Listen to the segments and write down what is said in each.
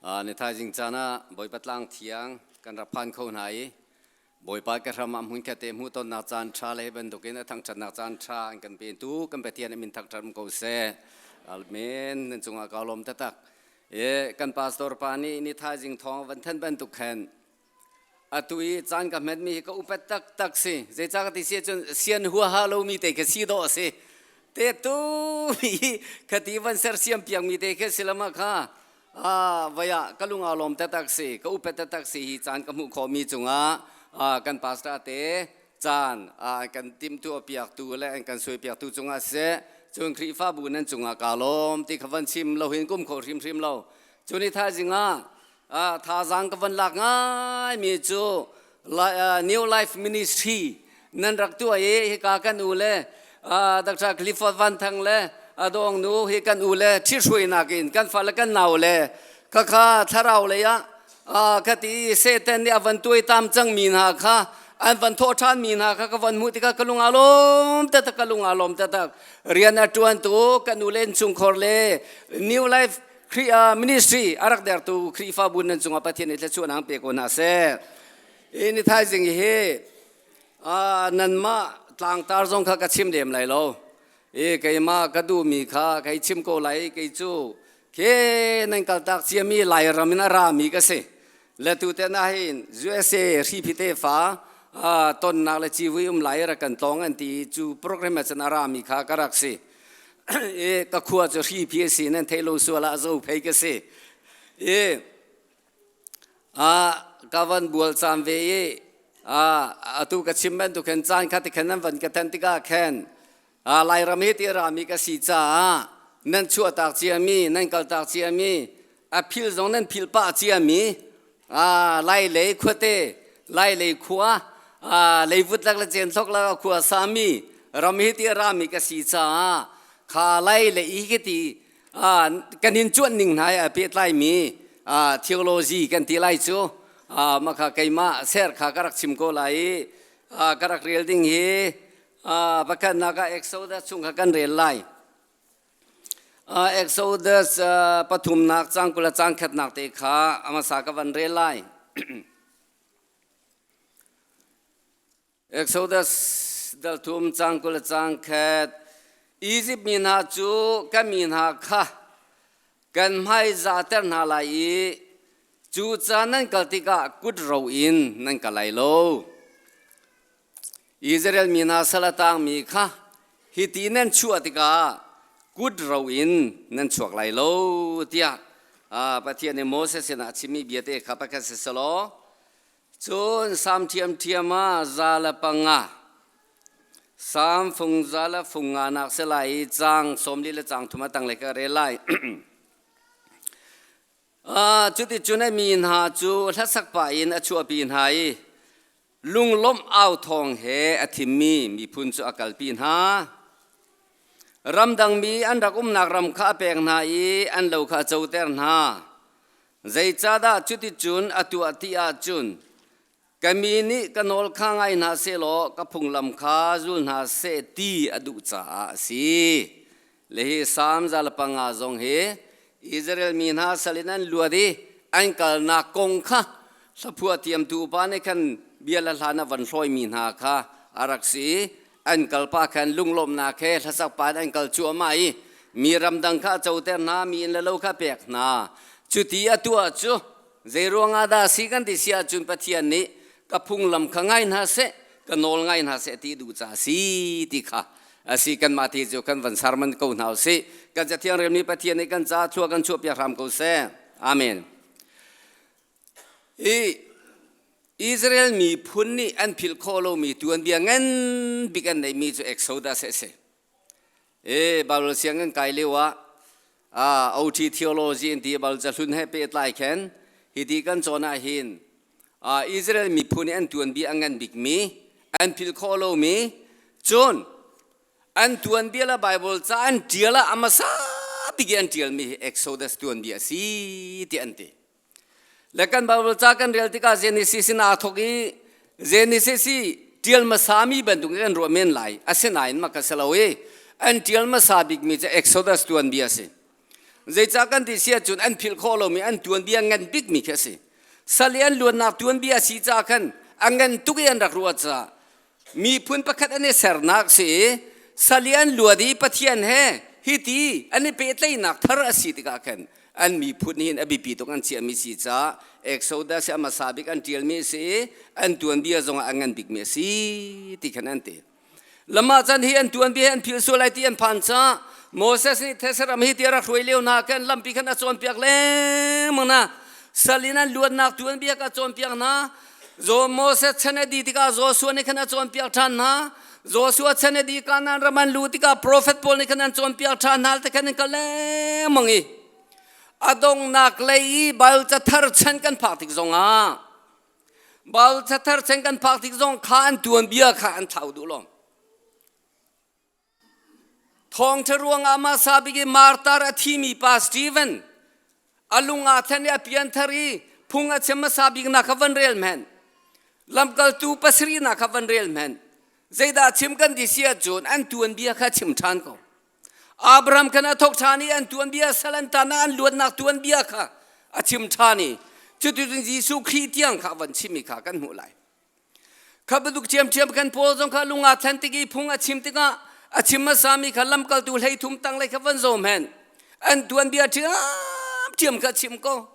Ni thaizing caan ah Bawipa tlang thiang kan rak phan kho hna i Bawipa ka hram ah hmunkhat te hmuhtonnak caan ṭha le hi bantukin a thangṭhatnak caan ṭha an kan petu kan Pathian min thangṭhat um ko seh. Amen. Nan cungah kaa lawm taktak. E, kan pastor pa nih ni thaizing thawng van thanh bantuk khan atu i caan ka hmetmi hi ka upat taktak si. Zeicah ka ti si ahcun sian huaha lomi te khi si dawh a si. Te tu mi khati van sersiam piakmi te khi si lama kha vaya ka lung aa lawm taktak si ka upat taktak si hi caan ka hmuh khawhmi cungah kan pastor te caan kan timtu piaktu le an kan suai piaktu cungah siseh cun Khrihfabu nan cungah kaa lawm ti kha van chim lo hin kum kho hrimhrim lo cu ni thaizing ah thazaang ka van lak ngai mi cu New Life Ministry nan rak tuah i hika kan u le Dr. Clifford Van Thang le adong nu hi kan u le ṭhihruainak in kan fale kan nau le khakha thlarau lei ah khati Satan nih a van tuaitam cangmi hna kha an van thawh ṭhan mi hna kha ka van hmuh tikah ka lung aa lawm taktak ka lung aa lawm taktak rian a ṭuantu kan u le innchungkhar le New Life Ministry a rak dertu Khrihfabu nan cungah Pathian nih thluachuahnak pe ko hna seh. Hi ni thaizing hi nanmah tlangtar zong kha ka chim lem lai lo. I keimah ka duhmi kha kei chim ko lai kei cu ke nan kaltak ciami Lairam in a rami ka si. Le tu te na hin USA hripi tefa tonnak le civui um lai ra kan tlong an ti cu program ah cun a rami kha ka rak si. I ka khua cu hripi a si nan thei lo sual ah zo phei ka si. I ka van bual caan ve i atu ka chim bantuk khan caan kha ti khan nan van ka then tikah khan Lairam hi ti rami ka si caah nan chuahtak ciami nan kaltak ciami a phil zong nan phil pah ciami Lai lei khuate Lai lei khua leivut lak le centhok lak khua sami ram hi ti rami ka si caah kha Lai lei hi ti kan in cuanh ning hna he pehtlaimi theology kan ti lai cu mah kha keimah ser kha ka rak chim ko lai i ka rak rel ding hi pakhatnak ah Exodus chung kha kan rel lai. Exodus pathumnak cang 20 cang khatnak te kha amasa ka van rel lai. Exodus dal thum cang 20 cang khat Egypt mi hna cu ka mi hna kha kan hmaizahter hna lai i cu caan nan kal tikah kut ro in nan kal lai lo. Israel mi hna sal a tangmi kha hiti nan chuah tikah kut ro in nan chuak lai lo tiah Pathian nih Moses sinah a chimmi bia te kha pakhat si selaw Cun Salm ṭhiamṭhiam ah 105, Salm fung 105nak si lai i caang 40 le caang 30 a tanglei ka rel lai. Cuticun a mi hna cu hlasak pah in a chuahpi hna i lunglawmh au thawng he a thimmi miphun cu a kalpi hna. Ramdangmi an rak umnak ram kha a pek hna i an lo kha a coter hna. Zeicahdah cuticun a tuah ti ahcun ka mi nih ka nawl kha ngai hna sehlaw ka phunglam kha zul hna seh ti a duh caah a si. Le hi Salm 105 zong hi Israel mi hna sal in an luat i an kalnak kong kha hlaphuah thiamtu upa nih khan bia le hlan a van hlawimi hna kha a rak si i an kalpa khan lunglawmhnak he hlasak pa in an kal cuahmah i mi ramdang kha a coter hna mi inn le lo kha pek hna cuti a tuah cu zei ruangah dah si kan ti si ahcun Pathian nih ka phunglam kha ngai hna seh ka nawl ngai hna seh ti duh ca si ti kha asi kanmah ti cu kan van sarman ko hna usih kan cathiang relmi Pathian nih kan ca thlua kan chuahpiak hram ko seh amen Hi Israel miphun nih an philh khawh lomi tuanbia ngan bik an neihmi cu Exodus a si. E, Bible sianginn kai lio ah OT theology in ti Bible cahlun he pehtlai khan hi ti kan cawn ah hin Israel miphun nih an tuanbia a ngan bikmi an philh khawh lomi cun an tuanbia le Bible ca an ṭial ah a hmasa bik i an ṭialmi hi Exodus tuanbia a si ti an ti. Le kan Bible ca kan rel tikah Genesis in aa thawk i Genesis hi ṭial hmasami bantuk in kan ruah men lai. Asinain mak a si lo i an ṭial hmasa bikmi cu Exodus tuanbia a si. Zeicah kan ti si ahcun an philh khawh lomi an tuanbia ngan bikmi khi a si. Sal i an luatnak tuanbia a si caah khan a ngan tuk i an rak ruah caah miphun pakhat an i sernak si i sal i an luat i Pathian he hiti an i pehtlaihnak thar a si tikah khan an miphun hin a biapi tuk an chiahmi si caah Exodus hi a hmasa bik an ṭialmi a si i an tuanbia zongah a ngan bikmi a si ti khan an ti. Lamah chan hi an tuanbia hi an philh sual lai ti an phan caah Moses nih these ram hi ti a rak hruai lio hna khan lampi khan a cawnpiak lengmang hna. Sal in an luatnak tuanbia ka cawnpiak hna. Zo Moses chan a dih tikah Joshua nih khan a cawnpiak ṭhan hna. Joshua chan a dih Kanaan ram an luh tikah profet pawl nih khan an cawnpiak ṭhan hna te khan an kal lengmang i a donghnak lei i Bible cathar chan kan phak tik zongah Bible cathar chan kan phak tik zong kha an tuanbia kha an thlau duh lo. Thawngṭha ruangah hmasa bik i martar a thimi pa Stephen a lung aa thlen i a pianthar i phung a chim hmasa bik nak kha van rel hmenh. Lamkaltu pasarihnak kha van rel hmenh. Zeidah chim kan ti si ahcun an tuanbia kha chim ṭhan ko. Abraham khan a thawk ṭhan i an tuanbia sal an tan ah an luatnak tuanbia kha a chim ṭhan i cuticun Jesuh Khrih tiang kha a van chimmi kha kan hmuh lai. Kha bantuk ṭhiamṭhiam khan Paul zong kha lung aa thlen tik i phung a chim tikah a chim hmasami kha lamkaltu 13 tanglei kha van zawm hen. An tuanbia ṭhiamṭhiam kha chim ko.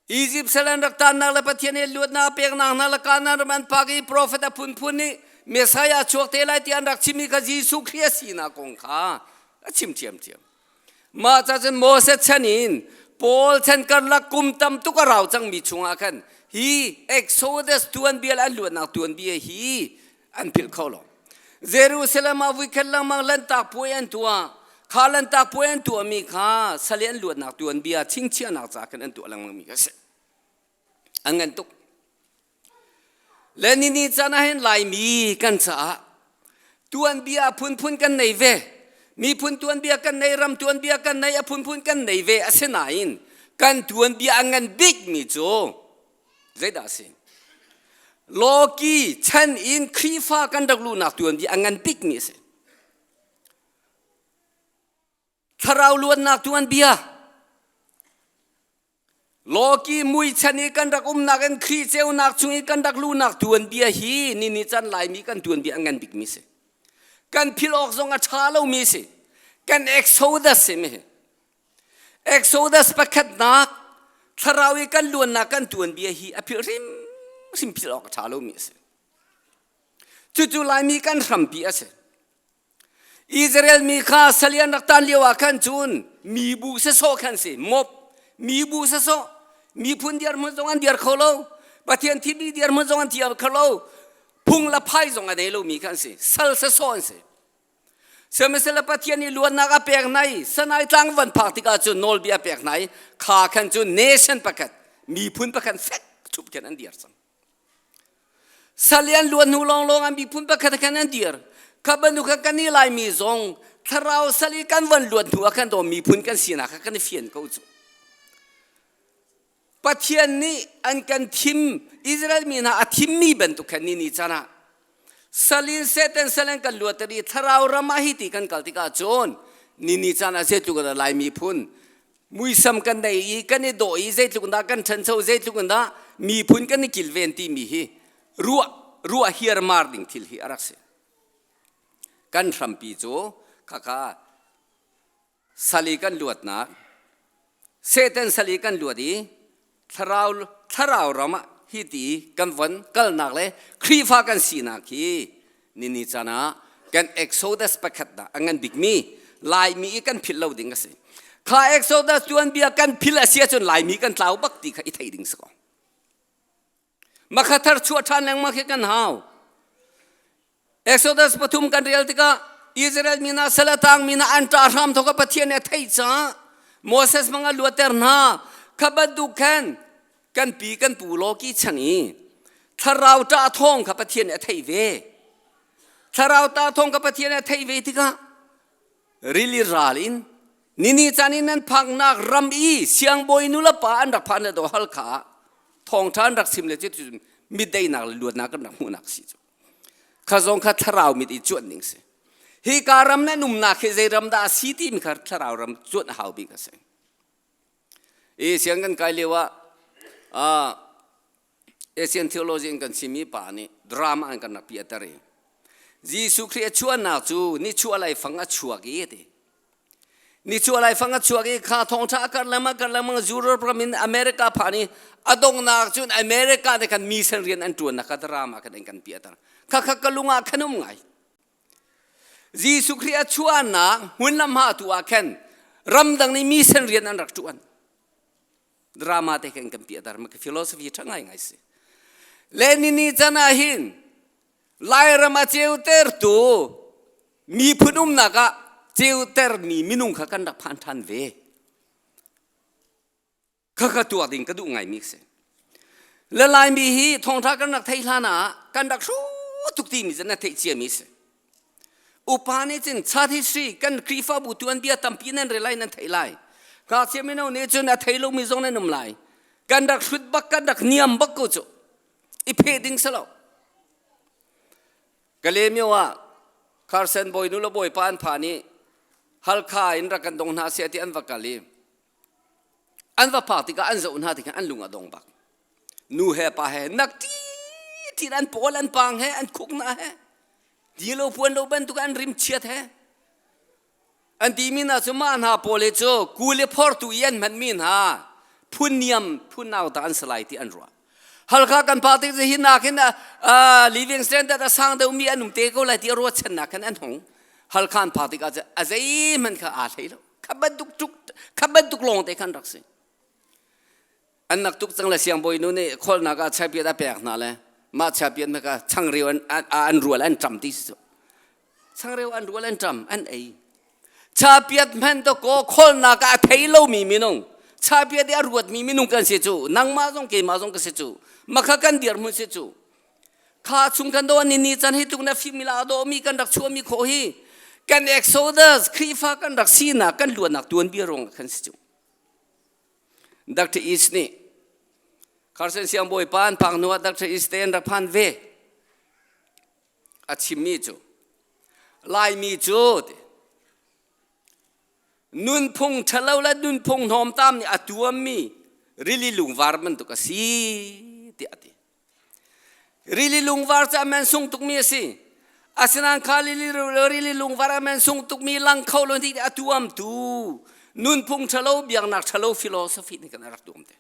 Izipt sal an rak tannak le Pathian nih luatnak a peknak hna le Kanaan ram an phak i profet a phunphun nih Messiah chuak te lai ti an rak chimmi kha Jesuh Khrih a sinak kong kha a chim ṭhiamṭhiam. Mah ca cun Moses chan in Paul chan karlak kum tam tuk a rau cangmi chungah khan hi Exodus tuanbia le an luatnak tuanbia hi an philh kho lo. Jerusalem ah vuikhat lengmang lanhtak puai an tuah. Kha lanhtak puai an tuahmi kha sal i an luatnak tuanbia chingchiahnak ca khan an tuah lengmangmi kha a si. An ngan tuk. Le nini caan ah hin Laimi kan caah tuanbia a phunphun kan nei ve. Miphun tuanbia kan nei, ram tuanbia kan nei, a phunphun kan nei ve. Asinain kan tuanbia a ngan bikmi cu zeidah a si? Lawki chan in Khrihfa kan rak luhnak tuanbia a ngan bikmi a si. Thlarau luatnak tuanbia Lawki mui chan i kan rak umnak in Khrih ceunak chung i kan rak luhnak tuanbia hi nini can Laimi kan tuanbia a ngan bikmi si. Kan philh awk zong a ṭha lomi si. Kan Exodus si mi hi. Exodus pakhatnak thlarau i kan luannak kan tuanbia hi a philh hrimhrim philh awk a ṭha lomi a si. Cucu Laimi kan hrampi a si. Israel mi kha salian rak tan lio ah khan cun mibu sasawh khan si mop mibu sasawh miphun dirhmun zong an dir kho lo Pathian thimi dirhmun zong an thiam kho lo phung la phai zong a nei lomi khan si sal sasawh an si sihmanhsehlaw Pathian nih luatnak a pek hna i Sanai tlang van phak tikah cun nawlbia a pek hna i kha khan cun nation pakhat miphun pakhat fek thup khan an dir cang Salian luan hnu lawnglawng an miphun pakhat khan an dir. Kha bantuk khan kan i Laimi zong thlarau sal i kan van luat hnu ah khan daw miphun kan sinak kha kan i fian ko cu. Pathian nih an kan thim Israel mi hna a thimmi bantuk khan ni ni chan ah salin Satan sal an kan luatter i thlarau ram ah hi ti kan kal tikah cun ni ni caan ah zeitluk in Lai miphun muisam kan nei i kan i dawh i zeitluk in dah kan ṭhancho zeitluk in dah miphun kan i kilven timi hi ruah ruah hiarmar ding thil hi a rak si kan hrampi cu khakha sal i kan luatnak Satan sal i kan luat i thlarau thlarau ram ah hi ti kan von kalnak le Khrihfa kan sinak hi nini caan ah kan Exodus pakhat dah a ngan bikmi Laimi i kan philh lo ding a si. Kha Exodus tuanbia kan philh a si ahcun Laimi kan tlau bak ti kha i theih ding si ko. Makha thar chuah ṭhan lengmang khi kan hau. Exodus pathum kan rel tikah Israel mi hna sal a tangmi hna an ṭah hram thawk Pathian nih a theih caah Moses hmang a luatter hna. Kha bantuk khan kan pi kan pu lawki chan i thlarau ṭah thawng kha Pathian nih a theih ve. Thlarau ṭah thawng kha Pathian nih a theih ve tikah rili ral in nini caan in nan phaknak ram i siangbawi nu le pa an rak phan le do Halkha ah thawngṭha an rak sim le cu mit deinak le luatnak kan rak hmuhnak si cu kha zong kha thlarau mit i cuanh ding si. Hi ka ram nan umnak hi zei ram dah a si timi kha thlarau ram cuanh a hau bik a si. I siang kan kai lio ah Asian theology in kan chimmi pa nih drama an kan rak piahter i Jesuh Khrih a chuahnak cu nichuah laifang a chuak i ti. Nichuah laifang a chuak i kha thawngṭha a karh lengmang karh lengmang Europe ram in America phan i a donghnak cun America nih khan mission rian an ṭuannak kha drama khan an kan piahter. Kha kha ka lung ah khan um ngai. Jesuh Khrih a chuahnak hmun lam ha tu ah khan ramdang nih mission rian an rak ṭuan. Drama te kan kan piahter ma philosophy ṭha ngai ngai si. Le ni ni can ah hin Lairam a ceutertu miphun umnak ah ceutermi minung kha kan rak phan ṭhan ve. Khakha tuak ding ka duh ngaimi si. Le Laimi hi thawngṭha kan rak theih hlan ah kan rak hru tuk timi cu na theih ciami si. Upa nih cun chat history kan Khrihfabu tuanbia tampi nan rel lai nan theih lai. Ngakchia mino nih cun a thei lomi zong nan um lai. Kan rak hrut bak kan rak niam bak ko cu. I pheh ding si lo. Kalemyo ah Carson bawi nu le bawipa an phan i Halkha in rak kan dong hna seh ti an va kal i an va phak tikah an zoh hna tikah an lung a dong bak. Nu he pa he nak ti ti an pawl an pang he an khuk na he di lo puan lo bantuk an rim chiat he an timi hna cu mah hna pawl hi cu kuli phortu i an hmanmi hna phun niam phun nau ta an si lai ti an ruah. Halkha kan pa tik hi nak hin living standard a sang deuhmi an um te ko lai ti ruahchannak khan an hong. Halkha an phak tikah a zeihmanh kha aa hlei lo. Kha bantuk tuk kha bantuk lawng te khan rak si. An nak tuk cang le siangbawi nu nih kholnak ah chapiat a pek hna le mah chapiat me kha changreu an an rual an ṭam ti si cu. Changreu an rual an ṭam an ei. Chapiat hman to ko kholnak ah a thei lomi minung chapiat i a ruatmi minung kan si cu nangmah zong keimah zong ka si cu makha kan dirhmun si cu kha chung kan do ni ni chan hi tluk na fimila do mi kan rak chuahmi khawh hi kan Exodus Khrihfa kan rak sinak kan luatnak tuanbia ruang kan si cu Dr. East nih Carson siangbawi pa an phak hnu ah Dr. East te an rak phan ve. A chimmi cu Laimi cu nunphung ṭhalo le nunphung hnawmtam nih a tuammi rili lungvar bantuk a si tiah a ti. Rili lungvar cu a men sung tukmi a si. Asinain kha rili lungvar a men sung tukmi lang kho lo nih a tuamtu nunphung ṭhalo biaknak ṭhalo philosophy nih kan rak tuam te.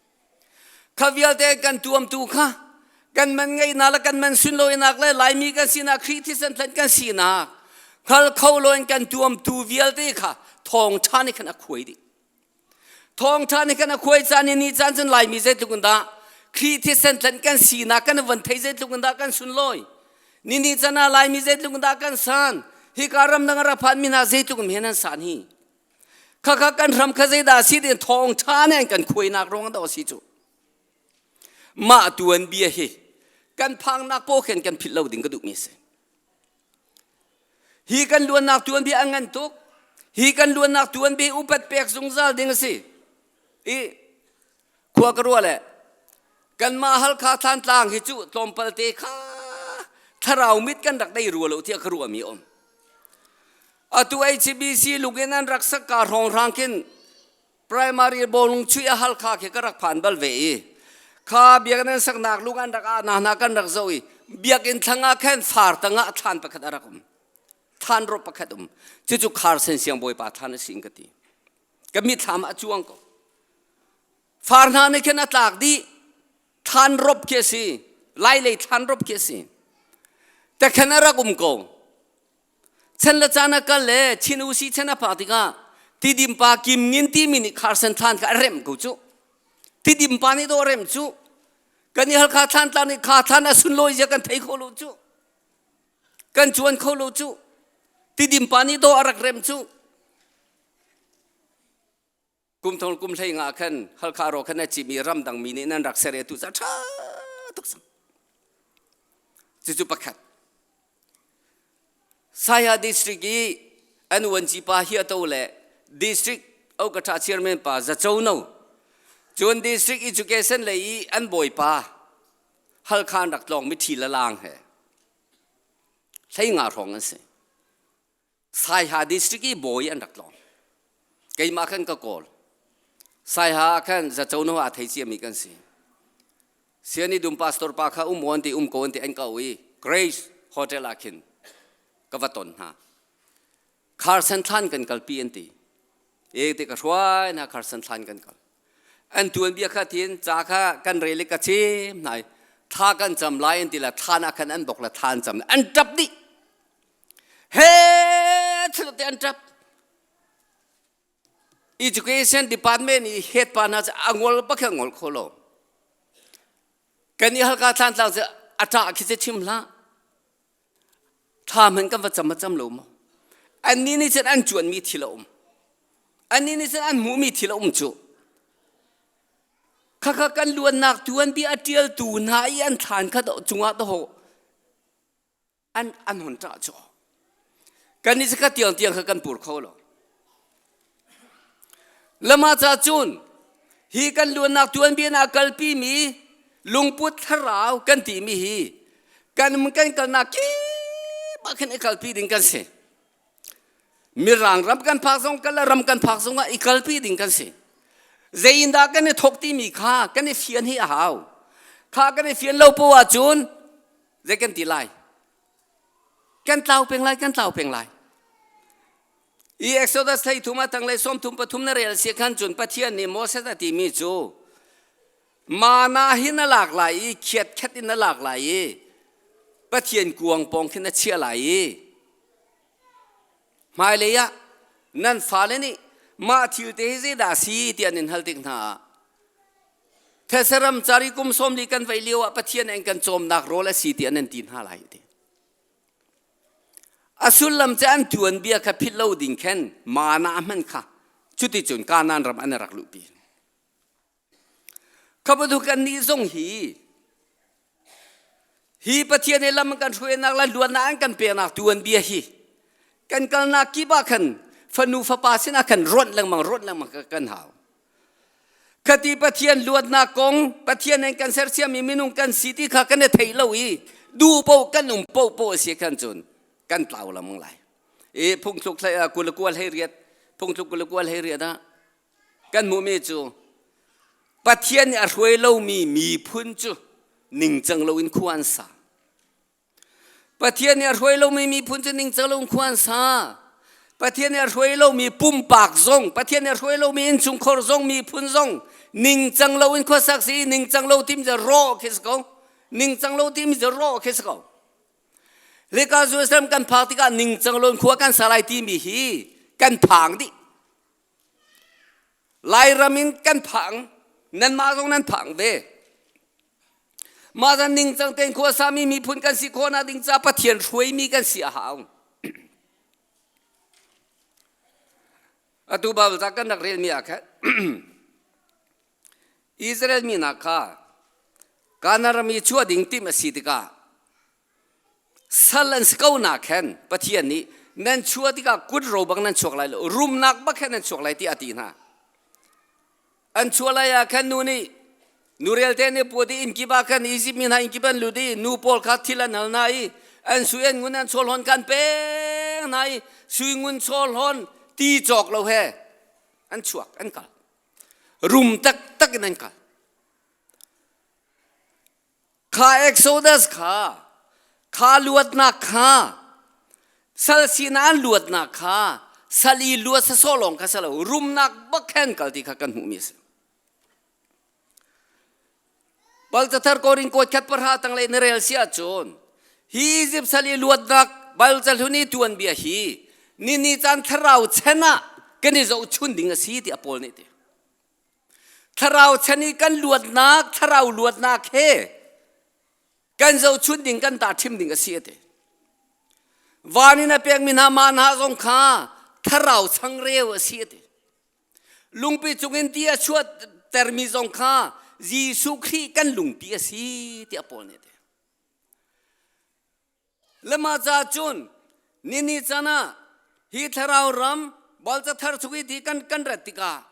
Kha vialte kan tuamtu kha kan man ngeihnak le kan man sunlawinak le Laimi kan sinak Khrih thisen tlen kan sinak hngal kho loin kan tuamtu vialte kha thawngṭha nih khan a khuai dih. Thawngṭha nih kan a khuai caan i ni caan cun Laimi zeitluk in dah Khrih thisen tlen kan sinak kan van thei zeitluk in dah kan sunlawi. Ni ni caan ah Laimi zeitluk in dah kan san. Hika ramdang a rak phanmi hna zeitluk in hen an san hi. Khakha kan ram kha zeidah a si tiin thawngṭha nih an kan khuainak ruang dah a si cu. Mah tuanbia hi kan phangnak paw khin kan philh lo ding ka duhmi a si. Hi kan luannak tuanbia a ngan tuk. Hi kan luannak tuanbia upat pek zungzal ding a si. I khua ka ruah le kanmah Halkha Thlantlang hi cu tlawmpal te kha thlarau mit kan rak dei rua lo tiah ka ruahmi um. Atu HBC lungin an rak sak ka hrawnghrang khin primary bawlung chuih a Halkha khi ka rak phan bal ve i kha biakinn an saknak lung an rak ah na hna kan rak zoh i biakinn thlang ah khan far tangah thlan pakhat a rak um thlan ro pakhat um cucu Carson siangbawipa thlan a si in ka ti ka mitthlam ah a cuang ko far hna nih khin a tlak dih thlan rop khi a si lai lei thlan rop khi a si tekhan a rak um ko Chan le caan a kal le Chin usi chan a phak tikah Tidim pa Kim Ngin timi nih Carson thlan kha a remh ko cu. Tidim pa nih dawh a remh cu. Kan i Halkha thlan tlang nih kha thlan a sunlawi zia kan thei kho lo cu. Kan cuan kho lo cu. Tidim pa nih dawh a rak remh cu. Kum thong kum hlei nga khan Halkha ro khan a cimi ramdang mi nih nan rak ser e tu ca ṭha tuk sang. Cucu pakhat. Saya district i an uanci pa hi to le district okatha chairman pa Zacho No cun district education lei i an bawipa Halkha an rak tlawng mithi lalang he hlei nga hrawng an si. Saiha district i bawi an rak tlawng. Keimah khan ka kawl. Saiha ah khan zaco no aa thei ciami kan si. Siani dum pastor pa kha um an ti um ko an ti an ka i Grace Hotel ah khin ka va ton hna. Kharsan thlan kan kalpi an ti. E te ka hruai na kharsan thlan kan kal. An tuan bia kha tin ca kha kan rel i ka chim nai thla kan cam lai an ti la thlan ah khan an bok la thlan cam an tap dih. He thil te an tap. Education department i head pa hna cu a ngol bak a ngol kho lo. Kan i halka thlan tlang cu a ṭah khi cu chim hlah. Thla hmanh kan va cam a cam lo maw? Annih nih cun an cuanmi thil a um. Annih nih cun an hmuhmi thil a um cu. Khakha kan luannak tuanbia a ṭialtu hna i an thlan kha cungah dawh an an hon ṭah cu. Kan nih kha tiang tiang kha kan pur kho lo. Lama ca cun hi kan luannak tuanbia na kalpi mi lungput thlarau kan ti mi hi kan kan kalnak kip ah khin i kalpi ding kan si. Mirang ram kan phak zong kan ram kan phak zong ah i kalpi ding kan si. Zeiindah kan i thok timi kha kan i fian hi a hau. Kha kan i fian lo po ahcun zei kan ti lai? Kan tlau peng lai, kan tlau peng lai. I Exodus thei thum a tanglei sawm thum pathum na rel si khan cun Pathian nih Moses a timi cu mana hi na lak lai i khiat khat in na lak lai i Pathian kuang pawng khin na chiah lai i hmailei ah nan fale nih mah thil te hi zeidah a si ti an in hal tik hna ah Thesaram cari kum sawmli kan vei lio ah Pathian an kan cawmnak rawl a si ti an an ti hna lai ti. A sullam cu an tuanbia kha philh lo ding khan mana hman kha cuticun Kanaan ram an rak luhpi. Kha bantuk kannih zong hi hi Pathian he lam kan hruainak le luatnak an kan peknak tuanbia hi kan kalnak kip ah khan fanu fapa sinah khan rawnh lengmang rawnh lengmang kan hau. Khati Pathian luatnak kong Pathian in kan sersiammi minung kan si ti kha kan i thei lo i duh paoh kan um paoh paoh a si khan cun kan tlau lengmang lai. I phungthluk kul kual hei riat phungthluk kul kual hei riat ah kan hmuhmi cu Pathian nih a hruai lomi miphun cu ningcang loin khua an sa. Pathian nih a hruai lomi miphun cu ningcang loin khua an sa. Pathian nih a hruai lomi pumpak zong, Pathian nih a hruai lomi innchungkhar zong, miphun zong ningcang loin khuasak si ningcang lo timi cu rawh khi si ko. Ningcang lo timi cu rawh khi si ko. Leka Jerusalem kan phak tikah ningcang loin khua kan sa lai timi hi kan phang dih. Lairam in kan phang, nanmah zong nan phang ve. Mah zan ningcang tein khuasami miphun kan si khawhnak ding ca Pathian hruaimi kan si a hau. Atu Bible ca kan rak relmi ah khan Israel mi hna kha Kanaan ram i chuah ding timh a si tikah Sal an si ko nak khan Pathian nih nan chuah tikah kut ro bang nan chuak lai lo rumnak bak khan nan chuak lai tiah a ti hna. An chuah lai ah khan nu nih nurel te nih puat i inn kip ah khan Izipt mi hna inn kip an lut i nu pawl kha thil an hal hna i an sui an ngun an chawl hawn kan pek hna i sui ngun chawl hawn ti cawk lo he an chuak an kal rum taktak in an kal. Kha Exodus kha, kha luatnak kha, sal sinak an luatnak kha, sal i luat sasawh lawng kha si lo, rumnak bak khan kal ti kha kan hmuhmi a si. Balcathar Korin kawt khat pahra tanglei na rel si ahcun hi Egypt sal i luatnak Bible cahlun i tuanbia hi ni ni caan thlarau chan ah kan i zohchun ding a si tiah Paul nih a ti. Thlarau chan i kan luatnak, thlarau luatnak he kan zohchun ding kan tahṭhim ding a si a ti. Van in a pekmi hna mah hna zong kha thlarau changreu a si a ti. Lungpi cungin ti a chuahtermi zong kha Jesuh Khrih kan lungpi a si tiah Paul nih a ti. Le mah ca cun nini can ah hi thlarau ram Balcathar chung i ti kan kan rat tikah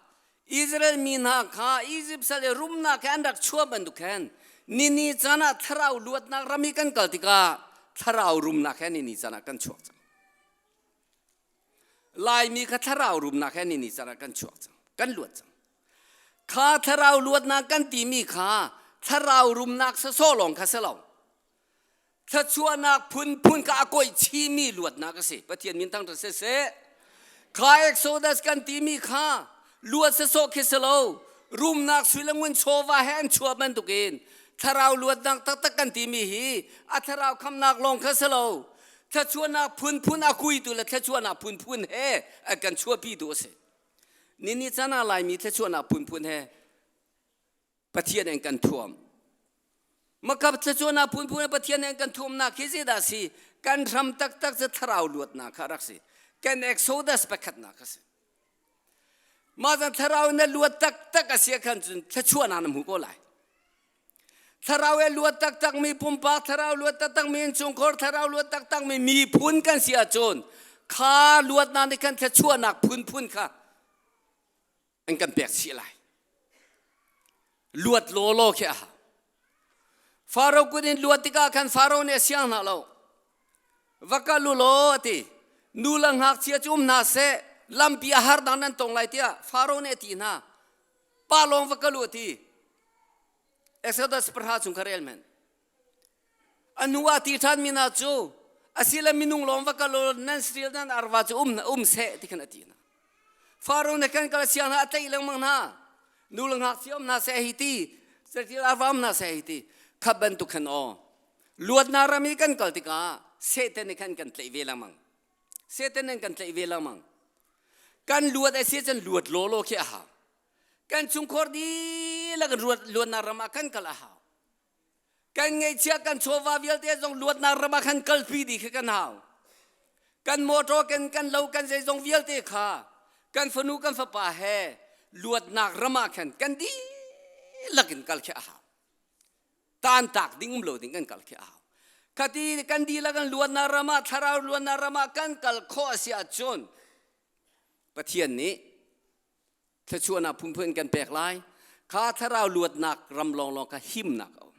Israel mi hna kha Izipt sal i rumnak he an rak chuah bantuk khan nini can ah thlarau luatnak ram i kan kal tikah thlarau rumnak he nini can ah kan chuak cang. Laimi kha thlarau rumnak he ni ni caan ah kan chuak cang, kan luat cang. Kha thlarau luatnak kan timi kha thlarau rumnak sawsawh lawng kha si lo. Thluachuahnak phunphun kha a kawih chihmi luatnak a si. Pathian min thangṭhat siseh. Kha Exodus kan timi kha luat sawsawh khi si lo. Rumnak sui le ngun chawva he an chuah bantukin thlarau luatnak taktak kan timi hi a thlarau khamnak lawng kha si lo. Thluachuahnak phunphun a kuitu le thluachuahnak phunphun he a kan chuahpitu a si. Nini caan ah Laimi thluachuahnak phunphun he Pathian in kan thuam. Makap thluachuahnak phunphun he Pathian in kan thuamnak hi zeidah si? Kan hram taktak cu thlarau luatnak kha rak si. Kan Exodus pakhatnak kha si. Mah zan thlarau na luat taktak a si khan cun thluachuahnak na hmu ko lai. Thlarau e luat taktak mi pumpak, thlarau luat taktak mi innchungkhar, thlarau luat taktak mi miphun kan si ahcun kha luatnak nih khan thluachuahnak phunphun kha an kan pek chih lai. Luat lawlaw khi a hau. Faro kut in luat tikah khan Faro nih a siang hna lo. Va kal u law a ti. Nu le ngakchia cu um hna seh, lampi a harnak nan tong lai tiah Faro nih a ti hna. Pa lawng va kal u a ti. Exodus pahra chung kha rel men. A hnu ah ti ṭhan mi hna cu asile minung lawng va kal u nan sril nan arva cu um um seh ti khan a ti hna. Faro nih kan kal siang hna a tlaih lengmang hna. Nu le ngakchia um hna seh hi ti, satil arva um hna seh hi ti. Kha bantuk khan aw. Luatnak ram i kan kal tikah Satan nih khan kan tlaih ve lengmang. Satan nih kan tlaih ve lengmang. Kan luat a si cun luat lawlaw khi a hau. Kan chungkhar dihlak luatnak ram ah kan kal a hau. Kan ngeihchiah kan chawva vialte zong luatnak ram ah khan kalpi dih khi kan hau. Kan motor kan kan lo kan zeizong vialte kha kan fanu kan fapa he luatnak ram ah khan kan dihlak in kal khi a hau. Tantak ding um lo ding kan kal khi a hau. Khati kan dihlak kan luatnak ram ah thlarau luatnak ram ah kan kal khawh a si ahcun Pathian nih thluachuahnak phunphun kan pek lai kha thlarau luatnak ram lawnglawng kha himnak a um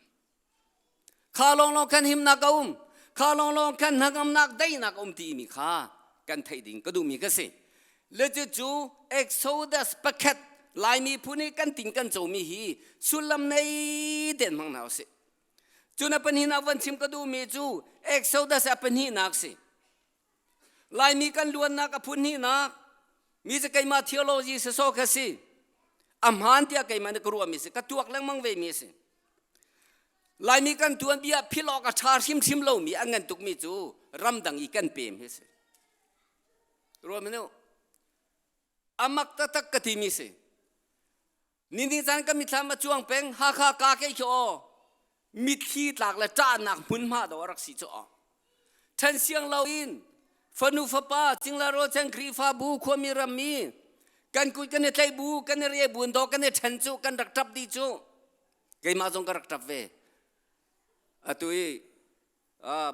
kha lawnglawng khan himnak a um kha lawnglawng khan hnangamnak daihnak a um timi kha kan theih ding ka duhmi ka si le cu Exodus pakhat Laimi phun i kan ting kan comi hi sullam nei ten hmang hna usih cun a pahnihnak van chim ka duhmi cu Exodus a pahnihnak si Laimi kan luannak a phun hnihnak mi cu keimah theology sawsawh kha si. A hmaan tiah keimah nih ka ruahmi si. Ka tuak lengmang ve mi si. Laimi kan tuanbia philh awk a ṭha hrimhrim lomi a ngan tukmi cu ramdang i kan pem hi si. Ruah minu. A mak taktak ka timi si. Nini caan ka mithlam a cuang peng Hakha ka kei khi aw mitthli tlak le ṭahnak hmunhma do a rak si cu aw. Ṭhen siang lo in fanu fapa cingla rawlchan Khrihfabu khuami rammi kan kut kan i tlaih bu kan i re bu do kan i ṭhen cu kan rak ṭap dih cu keimah zong ka rak ṭap ve. Atu i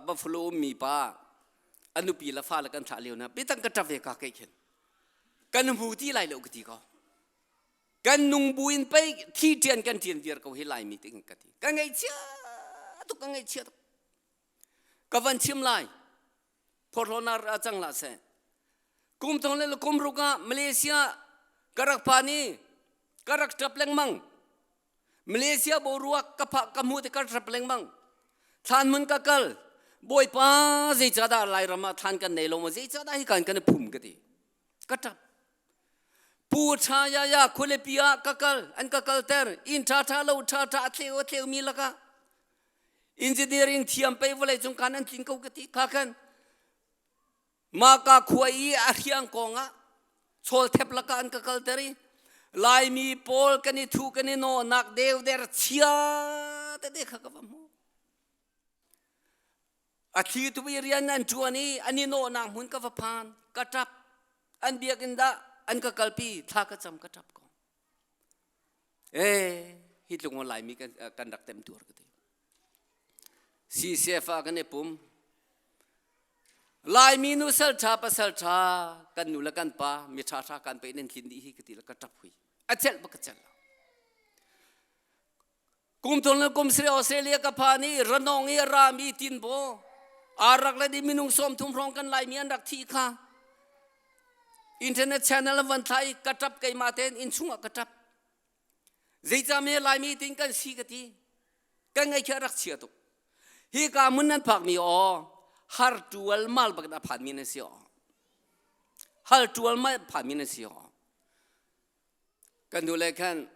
Buffalo ummi pa a nupi le fale kan thlah lio na biatang ka ṭap ve ka kei khin kan hmu ti lai lo ka ti ko. Kan nung buin pei thi ṭian kan ṭian viar ko hi Laimi ti ka ti. Ka ngaihchia tuk ka ngaihchia tuk. Ka van chim lai. Phorhlawnak a cang hlah seh. Kum thong le kum ruk ah Malaysia ka rak phan i ka rak ṭap lengmang. Malaysia boruak ka phah ka hmuh te ka ṭap lengmang. Thlan hmun ka kal. Bawipa zeicahdah Lairam ah thlan kan nei lo maw zeicahdah hi kan kan i phum ka ti. Ka ṭap. Pu ṭha ya ya khualipi ah ka kal an ka kalter inn ṭha ṭha lo ṭha ṭha a tleu a tleumi lakah engineering thiam pei vawlei cung kan an tlin ko ka ti kha khan maka khua i a hriang kong ah chawl thep lakah an ka kalter i Laimi pawl kan i thu kan i nawhnak deuder chia tete kha ka va hmu A thli tu i rian an ṭuan i an i nawhnak hmun ka va phan, ka ṭap. An biakinn dah an ka kalpi, thla ka cam, ka ṭap ko. Eh, hi tluk Laimi kan, kan rak temtuar ka ti. CCF ah kan i pum. Laimi nu sal ṭha pasal ṭha kan nu le kan pa mi ṭha ṭha kan pe nan tlin dih hi ka ti le ka ṭap hui. A celh bak ka celh lo. Kum thong le kum sri Australia ka phan i ranong i a rami tinbaw aa rak le di minung 30 hrawng kan Laimi an rak thih kha. Internet channel an van thla i ka ṭap keimah tein inn chungah ka ṭap. Zeicah me Laimi tin kan si ka ti. Kan ngaih khi a rak chia tuk. Hi ka hmun nan phakmi aw har tual mal bak in a phanmi nan si aw. Hal tual mal phanmi nan si aw. Kan nu le khan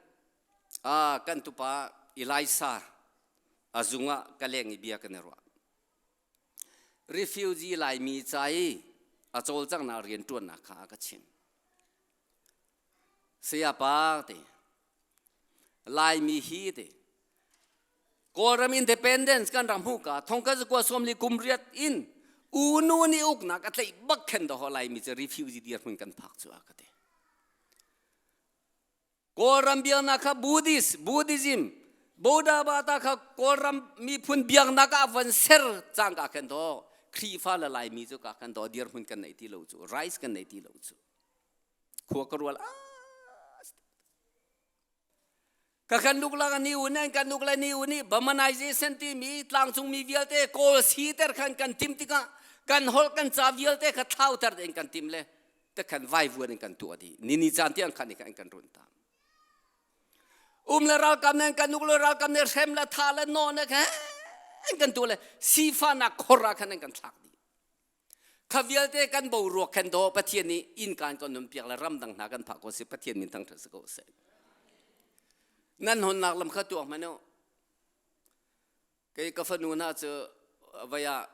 kan tupa Elisa a zung ah ka leng i bia kan i ruah. Refugee Laimi ca i a cawlcanghnak rianṭuannak kha a ka chim. Sayapa ti Laimi hi ti Kawlram independence kan rak hmuh ka thongka zakua sawmli kum riat in unu nih uknak a tlaih bak khen do Laimi cu refugee dirhmun kan phak cu a ka ti. Kawlram biaknak kha Buddhist, Buddhism, Buddha bata kha Kawlram miphun biaknak ah van ser cangka khan to Khrihfa le Laimi cu ka khan to dirhmun kan nei ti lo cu rice kan nei ti lo cu khua ka rual ka kan nuk la ni un an kan nuk la ni un i Burmanization timi tlangcung mi vialte Kawl siter khan kan tim tikah kan holh kan ca vialte kha thlauter ding kan tim le te khan vaivuan in kan tuah dih ni ni caan tiang khan kan kan run tam um le ralkap ne kan nuk le ralkap ne hrem le tha le no ne khan kan tu le sifanak khor ah khan kan thlak dih kha vialte kan bo ruak khan do pathian nih inn kan kan nun piak le ramdang hna kan phak ko si pathian min thang si ko se nan honnak lam kha tuak manu Kei ka fanu hna cu vai ah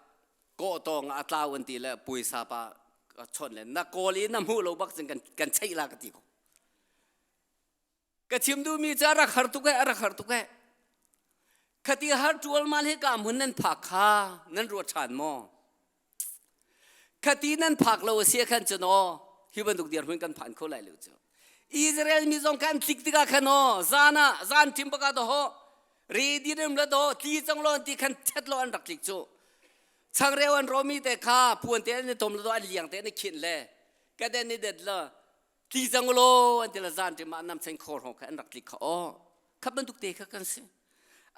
kawhtawng ah a tlau an ti le puaisa pa ka chawnh le na kawl i na hmuh lo bak cun kan kan cheih la ka ti ko. Ka chim duhmi cu a rak har tuk eh a rak har tuk eh. Khati har ṭualmal hi ka hmun nan phak kha nan ruat ṭhan maw? Khati nan phak lo a si khan cun aw hi bantuk dirhmun kan phan kho lai lo cu. Israel mi zong kan tlik tikah khan aw zan ah zan ṭim bak ah dawh redi rim la dawh tli cang lo an ti khan ṭhet lo an rak tlik cu. Changreu an rawmi te kha puan te an i tom la dawh an liang te an i khinh le kaden i det la tli cang law an ti la zan ṭim ah nam chen khor hong kha an rak tlik kha aw kha bantuk te kha kan si.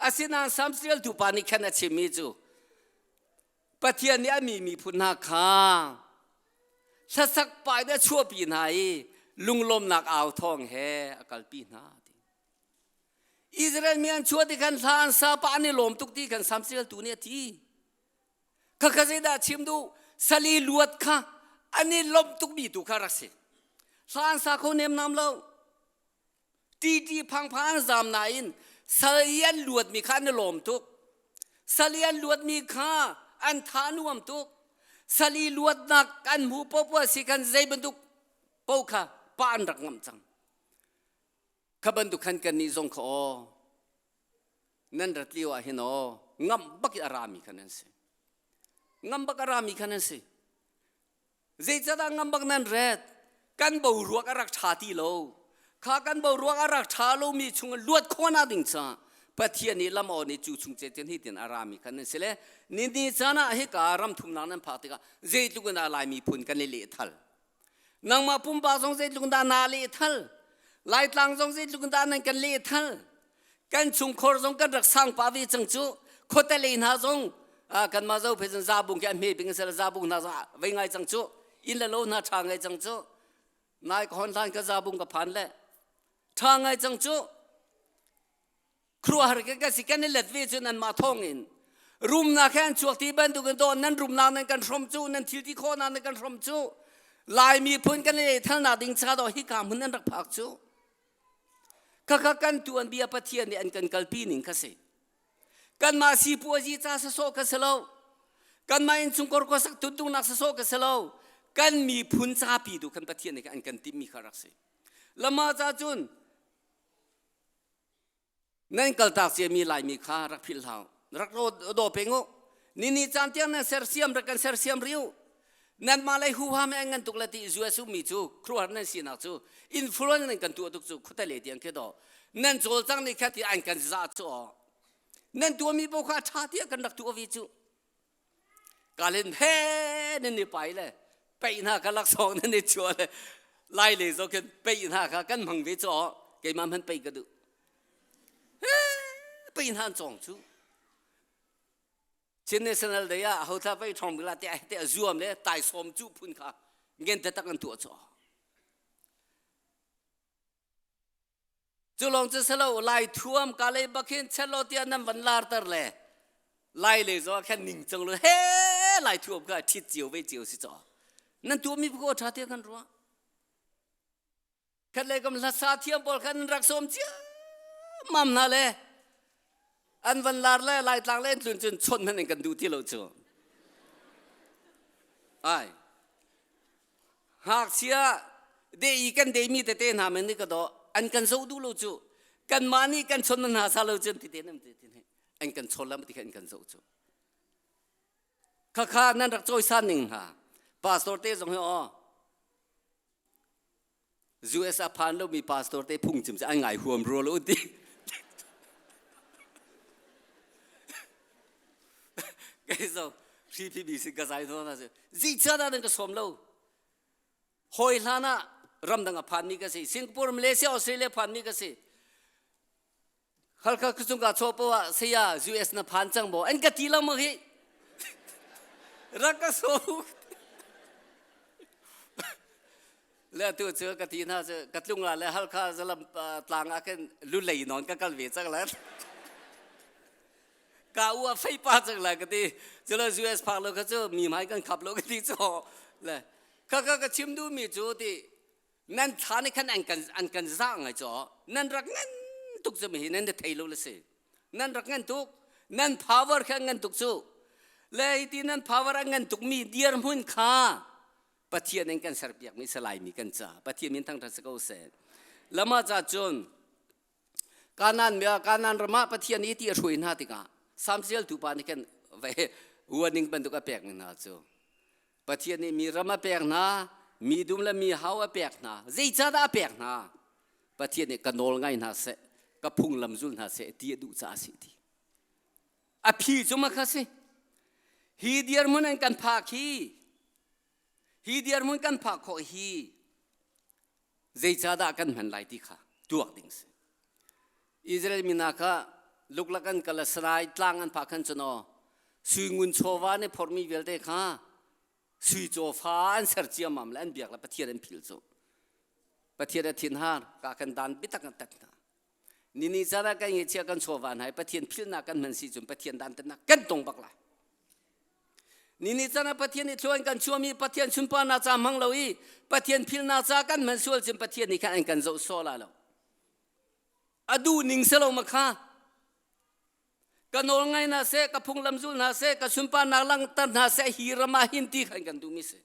Asinain Samsrial tu pa nih khan a chimmi cu Pathian nih a mi miphun hna kha hlasak pa in a chuahpi hna i lunglawmnak au thawng he a kalpi hna. Israel mi an chuah ti khan hla an sa pa an i lawm tuk ti khan Samsel tu nih a ti. Khakha zeidah chim duh sali luat kha an i lawmh tukmi tu kha rak si. Hla an sa kho nemnam lo. Ṭiṭi phangphang an zaam nain sal i an luatmi kha an i lawm tuk. Sal i an luatmi kha an tha nuam tuk. Sal i luatnak an hmu popoh si khan zei bantuk paoh kha pa an rak ngamh cang. Kha bantuk khan kannih zong kha aw nan rat lio ah hin aw ngamh bak i a rami kha nan si. Ngamh bak a rami kha nan si. Zeicahdah ngam bak nan ret? Kan boruak a rak ṭha ti lo. Kha kan boruak a rak ṭha lomi chung luat khawhnak ding caah Pathian nih lam aw nih cu chung cecen hi tin a rami khan nan si le ni ni caan ah hika ram thumnak nan phak tikah zeitluk in dah Lai miphun kan i lehthal. Nangmah pumpak zong zeitluk in dah naa lehthal. Laitlang zong zeitluk in dah nan kan lehthal. Kan chungkhor zong kan rak sang pah ve cang cu. Khuate lei hna zong kanmah zo phe cun zabung khi an hme bing sel zabung hna zong vei ngai cang cu. Inn le lo hna ṭha ngai cang cu. Nai ka hon hlan ka zabung ka phan le ṭha ngai cang cu. Khuaruahhar kan kan si kan i let ve cu nan mah thawng in. Rumnak he an chuak ti bantukin dawh nan rumnak nan kan hrom cu nan thil ti khawhnak nan kan hrom cu. Lai miphun kan i thalnak ding cha dawh hika hmun nan rak phak cu. Khakha kan tuanbia Pathian nih an kan kalpi ning kha si. Kanmah sipuazi ca sasawh kha si lo. Kanmah innchungkhar khuasak tuntuknak sasawh kha si lo. Kan miphun capi tu khan Pathian nih an kan timhmi kha rak si. Lama ca cun Nan kaltak ciami Laimi kha rak philh hlah u. Rak daw peng u. Nini caan tiang nan sersiam rak kan sersiam rih u. Nanmah lei huham an ngan tuk le ti US ummi cu khuaruahhar nan sinak cu influence nan kan tuah tuk cu khuate tiang khi daw. Nan cawlcang nih kha ti an kan zah cu aw. Nan tuahmi paoh kha a ṭha tiah kan rak tuah ve cu. Kalin he nan i pai le peih hna kha laksawng nan i chuah le lai le zo khin peih hna kha kan hmang ve cu keimah hmanh peih ka duh. Peih hna an cawng cu. Chin National Day ah ho thla pei ṭhong bila te te zuam le taisawm cu phun kha ngen te tak an tuah cu. Cu lawng cu selo Lai thuam ka lei bakhin chelo tiah nan van larter le Lai le zo khan ning cang lo he Lai thuam kha ṭhit cio ve cio si caw. Nan tuahmi ko ṭha tiah kan ruah. Khat le kam hlasa thiam pawl khan rak sawm cia mam hna le an van lar le Laitlang le an tlun cun chawnh hmanh in kan duh ti lo cu. Ai. Ngakchia de i kan deimi tete hna men nih ka daw an kan zoh duh lo cu. Kanmah nih kan chawnh hna sa lo cun ti te nam ti an kan chawn lam ti kha an kan zoh cu. Khakha nan rak cawisan ning hna. Pastor te zong hi aw US a phan lomi pastor te phungchim cu an ngai huam rua lo ti. Kei zo hri si ka zai na si. Zi cha dah ka som lo. Hoi hlan ah ramdang a phan mi ka si. Singapore, Malaysia, Australia phan mi ka si. Halkha khuchung ka chaw poah saya US na phan cang maw an ka ti lo maw hi rak ka so le tu cu ka ti hna cu ka tlung la le Halkha zalam tlang ah khin lulei non ka kal ve cang la ka u a fei pa cang la ka ti cu le US phak lo kha cu mi hmai kan khap lo ka ti cu le ka ka ka chim duh mi cu ti Nan thla nih khan an kan an kan zah ngai caw. Nan rak ngan tuk cu hi nan thei lo le si. Nan rak ngan tuk. Nan power kha ngan tuk cu. Le hi ti nan power a ngan tuk mi dirhmun kha Pathian in kan serpiak mi salai mi kan ca. Pathian min thangthat si ko seh. Lama ca cun Kanan mia Kanan ram ah Pathian i ti a hruai hna tikah Samsial tu pa nih khan ve warning bantuk a pek hna cu. Pathian nih mi ram a pek hna, mi dum le mi hau a pek hna. Zeicahdah a pek hna? Pathian nih ka nawl ngai hna seh, ka phunglam zul hna seh ti a duh caah a si ti. A phi cu ma kha si. Hi dirhmun an kan phak hi, hi dirhmun kan phak khawh hi, zeicahdah kan hman lai ti kha tuak ding si. Israel mi hna kha luklak an kal Sinai tlang an phak khan cun aw sui ngun chawva nih phormi vialte kha sui cawfa an ser ciammam le an biak le Pathian an phil cu Pathian a thinhar ka kan dan bitak an tat hna nini caan ah kan ngeihchiah kan chawva hna i Pathian philnak kan hman si cun Pathian dan tatnak kan tong bak lai Nini chan ah Pathian nih thluan kan chuahmi Pathian sunparnak ca hmang lo i Pathian philnak ca kan hman sual cun Pathian nih khan an kan zoh sawh la lo. A duh ning si lo ma kha. Ka nawl ngai hna seh, ka phunglam zul hna seh, ka sunparnak langhter hna seh, hi ram ah hin ti khan kan duhmi si.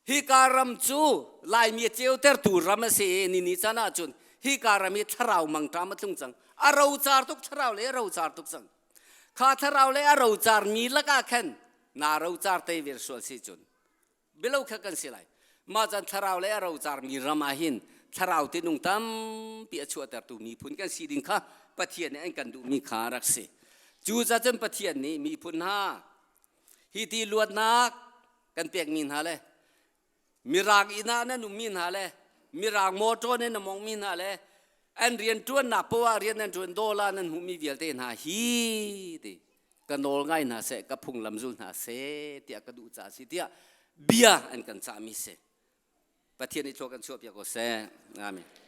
Hi ka ram cu Laimi a ceutertu ram a si i nini chan ah cun hi ka ram hi thlarau mangṭam a tlung cang. A rocar tuk thlarau le a rocar tuk cang. Kha thlarau le a rocar mi lakah khan naa rocar te vir sual si cun bilo kha kan si lai. Mah chan thlarau le a rocar mi ram ah hin thlarau tinung tampi a chuahtertu miphun kan si ding kha Pathian nih an kan duhmi kha rak si. Cu cun Pathian nih miphun hna hi ti luatnak kan pekmi hna le mirang inn ah nan ummi hna le mirang motor nan mongmi hna le an rian ṭuannak poah rian nan ṭuan dollar nan hmuhmi vialte hna hi ti ka nawl ngai hna seh ka phunglam zul hna seh tiah ka duh caah si tiah bia an kan cahmi si Pathian nih thlua kan chuahpiak ko seh. Amen.